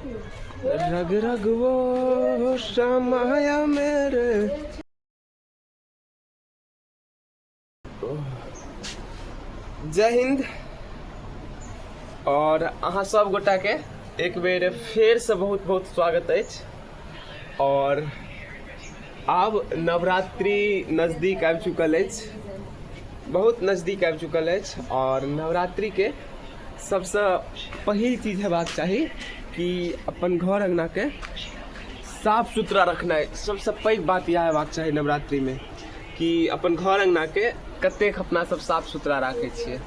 रग रग वो समाया मेरे। जय हिंद। और अहाँ सब गोटा के एक बेर फेर से बहुत बहुत स्वागत अछि। और आब नवरात्रि नजदीक आबि चुकल अछि, बहुत नजदीक आबि चुकल अछि। और नवरात्रि के सबसँ पहिल चीज हेबाक चाही कि अपन घर अङ्गनाके साफ सुथरा रखनाइ। सबसँ पैघ बात इएह हेबाक चाही नवरात्रिमे कि अपन घर अङ्गनाके कतेक अपना सब साफ सुथरा राखै छियै।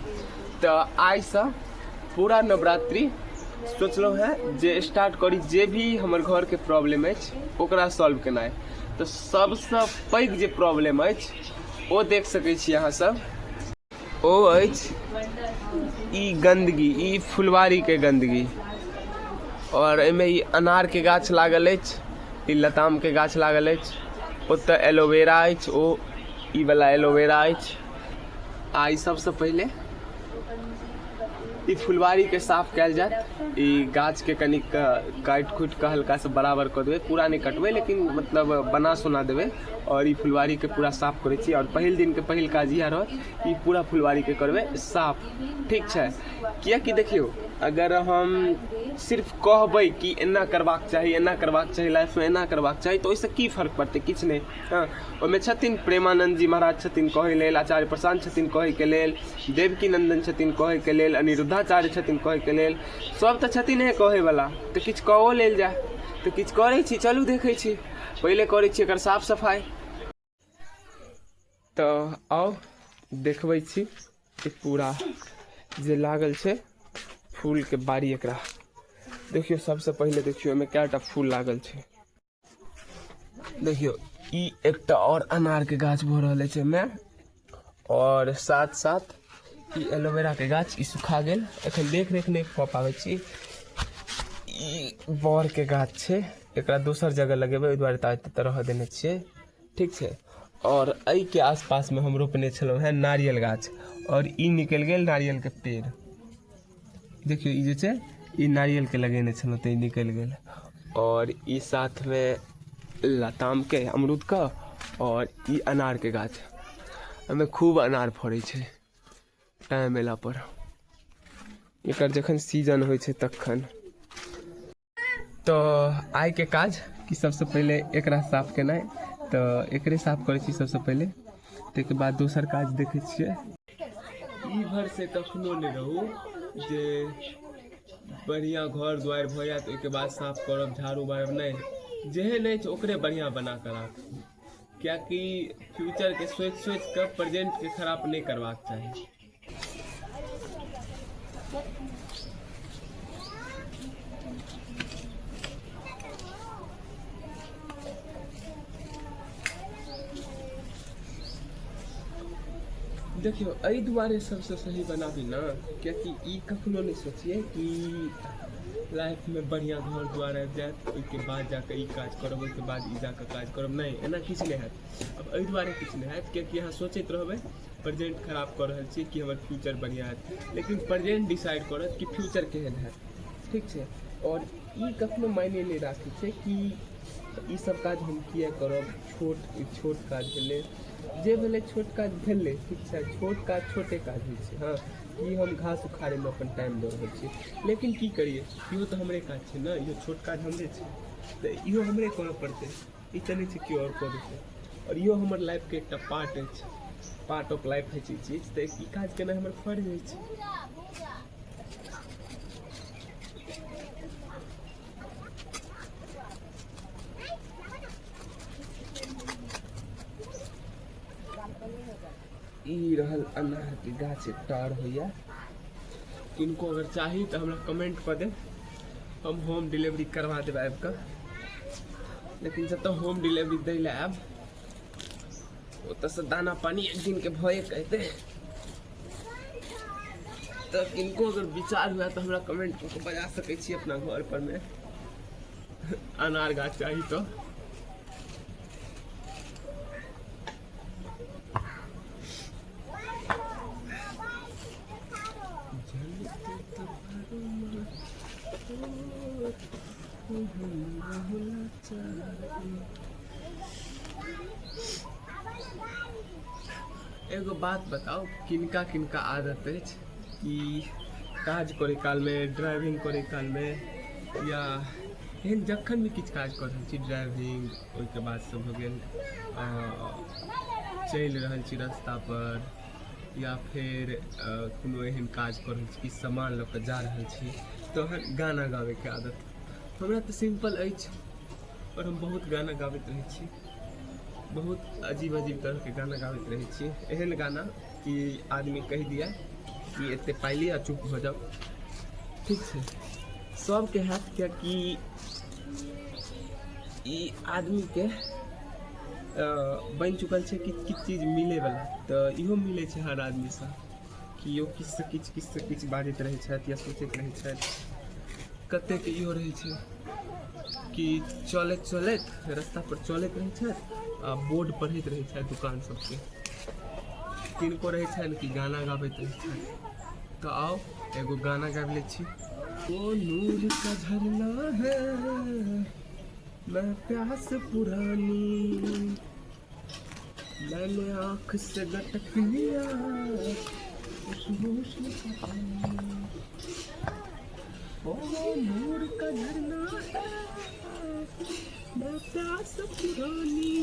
तऽ आइसँ पूरा नवरात्रि सोचलहुँ हेँ जे स्टार्ट करी जे भी हमर घरके प्रॉब्लम अछि ओकरा सॉल्व केनाइ। तऽ सबसँ पैघ जे प्रॉब्लम अछि ओ देख सकै छी अहाँ सब, ओ अछि ई गन्दगी, ई फुलवारीके गन्दगी। आओर एहिमे ई अनारके गाछ लागल अछि, ई लतामके गाछ लागल अछि, ओतऽ एलोवेरा अछि, ओ ई वाला एलोवेरा अछि। आ ई सबसँ पहिले ई फुलवारीके साफ कयल जायत। ई गाछके कनिक काटि खुटि कऽ हल्का सा बराबर कऽ देबै, पूरा नहि कटबै लेकिन मतलब बना सोना देबै। और ई फुलवारीके पूरा साफ करै छी। और पहिल दिनके पहिल काज इएह रहत, ई पूरा फुलवारीके करबै साफ, ठीक छै? किएकि देखियौ, अगर हम सिर्फ कहबै कि एना करबाक चाही, एना करबाक चाही, लाइफमे एना करबाक चाही, तऽ ओहिसँ की फर्क पड़तै? किछु नहि। हँ, ओहिमे छथिन प्रेमानन्द जी महाराज छथिन कहै लेल, आचार्य प्रशान्त छथिन कहैके लेल, देवकी नन्दन छथिन कहैके लेल, अनिरुद्धाचार्य छथिन कहैके लेल, सब तऽ छथिन हे कहैवला। तऽ किछु कहो लेल जाय तऽ किछु करै छी। चलू देखै छी, पहिले करै छी एकर साफ सफाइ। तऽ आउ देखबै छी ई पूरा जे लागल छै फूलके बाड़ी, एकरा देखियौ। सबसँ पहिले देखियौ एहिमे कएटा फूल लागल छै। देखियौ, ई एकटा और अनार के गाछ भऽ रहल अछि एहिमे। और साथ साथ ई एलोवेरा के गाछ, ई सुखा गेल, एखन देख रेख नहि कऽ पाबै छी। ई बर के गाछ छै, एकरा दोसर जगह लगेबै, ओहि दुआरे तऽ रहऽ देने छियै, ठीक छै? और एहिके आसपासमे हम रोपने छलहुँ हेँ नारियल गाछ, और ई निकलि गेल नारियलके पेड़। देखियौ, ई जे छै ई नारियलके लगेने छलहुँ तऽ ई निकलि गेल। आओर ई साथमे लतामके, अमरूदके, आओर ई अनारके गाछ। एहिमे खूब अनार फड़ै छै टाइम अयलापर, एकर जखन सीजन होइ छै तखन। तऽ आइके काज कि सबसँ पहिले एकरा साफ केनाइ, तऽ एकरे साफ करै छी सबसँ पहिले, ताहिके बाद दोसर काज देखै छियै। ई भर से कखनो नहि रहू जे बढ़िआँ घर दुआरि भऽ जायत ओहिके बाद साफ करब, झाड़ू मारब। नहि, जेहन अछि ओकरे बढ़िआँ बना कऽ राखू, किएकि फ्यूचरके सोचि सोचि कऽ प्रेजेंटके खराब नहि करबाक चाही। देखियौ, एहि दुआरे सबसँ सही बनाबी ने, कियाकि ई कखनो नहि सोचियै कि लाइफमे बढ़िआँ घर दुआरि आबि जायत ओहिके बाद जाकऽ ई काज करब, ओहिके बाद ई जाकऽ काज करब। नहि, एना किछु नहि हैत। आब एहि दुआरे किछु नहि हैत कियाकि अहाँ सोचैत रहबै, प्रेजेंट खराब कऽ रहल छी कि हमर फ्यूचर बढ़िआँ हैत, लेकिन प्रेजेंट डिसाइड करत कि फ्यूचर केहन हैत, ठीक छै? आओर ई कखनो मायने नहि राखै छै कि ई सब काज हम किए करब, छोट छोट काज भेलै, जे भेलै छोट काज भेलै, ठीक छै? छोट काज छोटे काज होइ छै। हँ, ई हम घास उखाड़ैमे अपन टाइम दऽ रहल छी, लेकिन की करियै, इहो तऽ हमरे काज छै ने, इहो छोट काज हमरे छै, तऽ इहो हमरे करऽ पड़तै। ई तऽ नहि छै केओ आओर कऽ देतै। आओर इहो हमर लाइफके एकटा पार्ट अछि, पार्ट ऑफ लाइफ होइ छै ई चीज, तऽ ई काज केनाइ हमर फर्ज अछि। ई रहल अनारके गाछ, एकटा आओर होइए। किनको अगर चाही तऽ हमरा कमेंट कऽ देब, हम होम डिलीवरी करवा देब आबि कऽ। लेकिन जतऽ होम डिलीवरी दै लए आयब ओतऽसँ दाना पानी एक दिनके भए के हेतै। तऽ किनको अगर विचार हुए तऽ हमरा कमेंट कऽ के बजा सकै छी अपना घर पर मे, अनार गाछ चाही तऽ। एगो बात बताउ, किनका किनका आदत अछि कि काज करै कालमे, ड्राइविंग करै कालमे, या एहन जखन भी किछु काज कऽ रहल छी, ड्राइविंग, ओहिके बाद से भऽ गेल चलि रहल छी रस्तापर, या फेर कोनो एहन काज कऽ रहल छी कि सामान लऽ कऽ जा रहल छी, तहन गाना गाबैके आदत? हमरा तऽ सिम्पल अछि आओर हम बहुत गाना गाबैत रहै छी, बहुत अजीब अजीब तरहके गाना गाबैत रहै छी। एहन गाना कि आदमी कहि दिए कि एते पाइ लिअ, चुप भऽ जाउ। ठीक छै, सबके हैत, कियाकि ई आदमीके बनि चुकल छै कि किछु चीज मिलैवला, तऽ इहो मिलै छै हर आदमीसँ कि ओ किछुसँ किछु, किछुसँ किछु बाजैत रहै छथि या सोचैत रहै छथि। कतेकके इहो रहै छै कि चलैत चलैत रस्ता पर चलैत रहै छथि आ बोर्ड पढ़ैत रहै छथि दुकान सबके। किनको रहै छनि कि गाना गाबैत रहै छथि। तऽ आउ, एगो गाना गाबि लै छी। वो नूर का झरना है, मैं प्यास पुरानी, मैंने आँख से गटक लिया उस हुस्न का पानी। ओ नूर का झरना है, मैं प्यास पुरानी,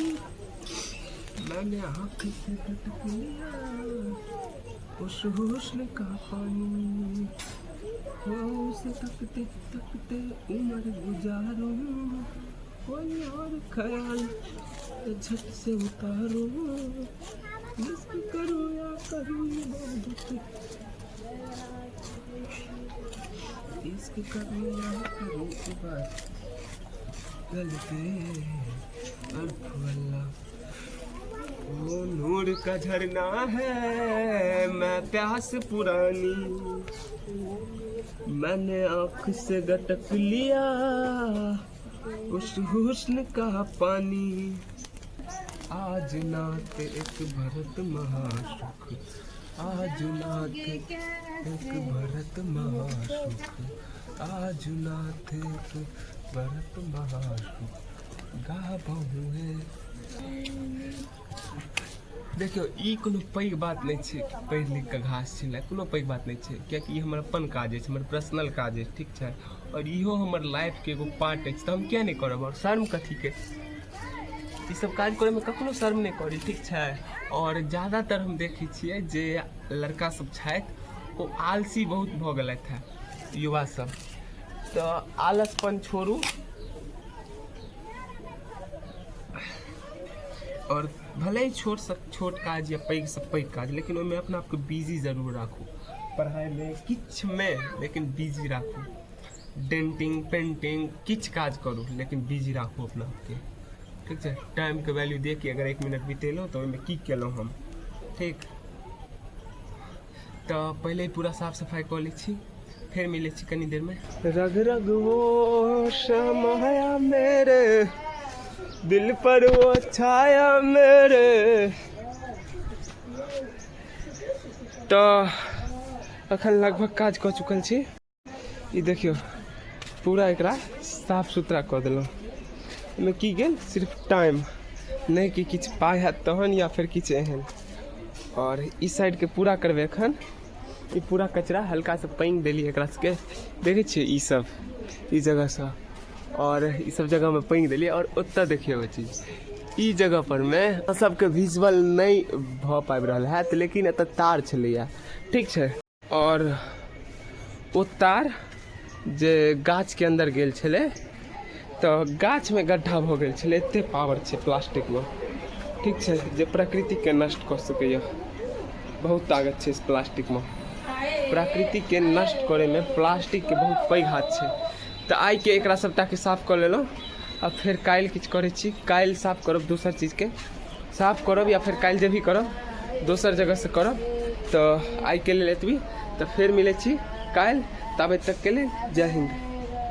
मैंने आँख से गटक लिया उस हुस्न का पानी। हो उसे तकते तकते उम्र गुजारूं, कोई और ख्याल तो झट से उतारूं, इश्क करूं या करूं इबादत, इश्क करूं या करूं इबादत, गलती अल्लाह। वो नूर का झरना है, मैं प्यास पुरानी, मैंने आँख से गटक लिया उस हुस्न का पानी। आज नाथ एक भरत महासुख, आज नाथ एक भरत महासुख, आज नाथ एक भरत महासुख गाबहु हे। देखियौ, ई कोनो पैघ बात नहि छै कि पढ़ि लिख कऽ घास छिलनाइ कोनो पैघ बात नहि छै, कियाकि ई हमर अपन काज अछि, हमर पर्सनल काज अछि, ठीक छै? आओर इहो हमर लाइफके एगो पार्ट अछि, तऽ हम किया नहि करब? आओर शर्म कथीके? ई सब काज करैमे कखनो शर्म नहि करी, ठीक छै? आओर ज्यादातर हम देखै छियै जे लड़का सब छथि, ओ आलसी बहुत भऽ गेलथि हेँ युवा सब। तऽ आलसपन छोड़ू आओर भले ही छोटसँ छोट काज या पैघसँ पैघ काज, लेकिन ओहिमे अपना आपके बिजी जरूर राखू। पढ़ाइमे, किछुमे, लेकिन बिजी राखू। डेंटिंग, पेंटिंग, किछु काज करू, लेकिन बिजी राखू अपना आपके, ठीक छै? टाइमके वैल्यू दिअ कि अगर एक मिनट बितेलहुँ तऽ ओहिमे की केलहुँ हम, ठीक? तऽ पहिले पूरा साफ सफाइ कऽ लै छी, फेर मिलै छी कनी देरमे। रग रग वो समाया मेरे दिल पर वो छाया मेरे। तऽ अखन लगभग काज कऽ चुकल छी। ई देखियौ, पूरा एकरा साफ सुथरा कऽ देलहुँ। एहिमे की गेल? सिर्फ टाइम, नहि कि किछु पाइ हैत तहन या फेर किछु एहन। आओर ई साइडके पूरा करबै एखन। ई पूरा कचरा हल्का सा पानि देलियै एकरा सबके, देखै छियै? ई सब ई जगहसँ आओर ई सब जगहमे पानि देलियै। आओर ओतऽ देखियौ एगो चीज, ई जगह पर मे सबके विजुअल नहि भऽ पाबि रहल हैत, लेकिन एतऽ तार छलैया, ठीक छै? आओर ओ तार जे गाछके अन्दर गेल छलै तऽ गाछमे गड्ढा भऽ गेल छलै। एते पावर छै प्लास्टिकमे, ठीक छै, जे प्रकृतिके नष्ट कऽ सकैए। बहुत ताकत छै इस प्लास्टिकमे। प्रकृतिके नष्ट करैमे प्लास्टिकके बहुत पैघ हाथ छै। तऽ आइके एकरा सबटाके साफ कऽ लेलहुँ आ फेर काल्हि किछु करै छी। काल्हि साफ करब, दोसर चीजके साफ करब, या फेर काल्हि जे भी करब दोसर जगहसँ करब। तऽ आइके लेल एतबी, तऽ फेर मिलै छी काल्हि, ताबे तकके लेल जय हिन्द।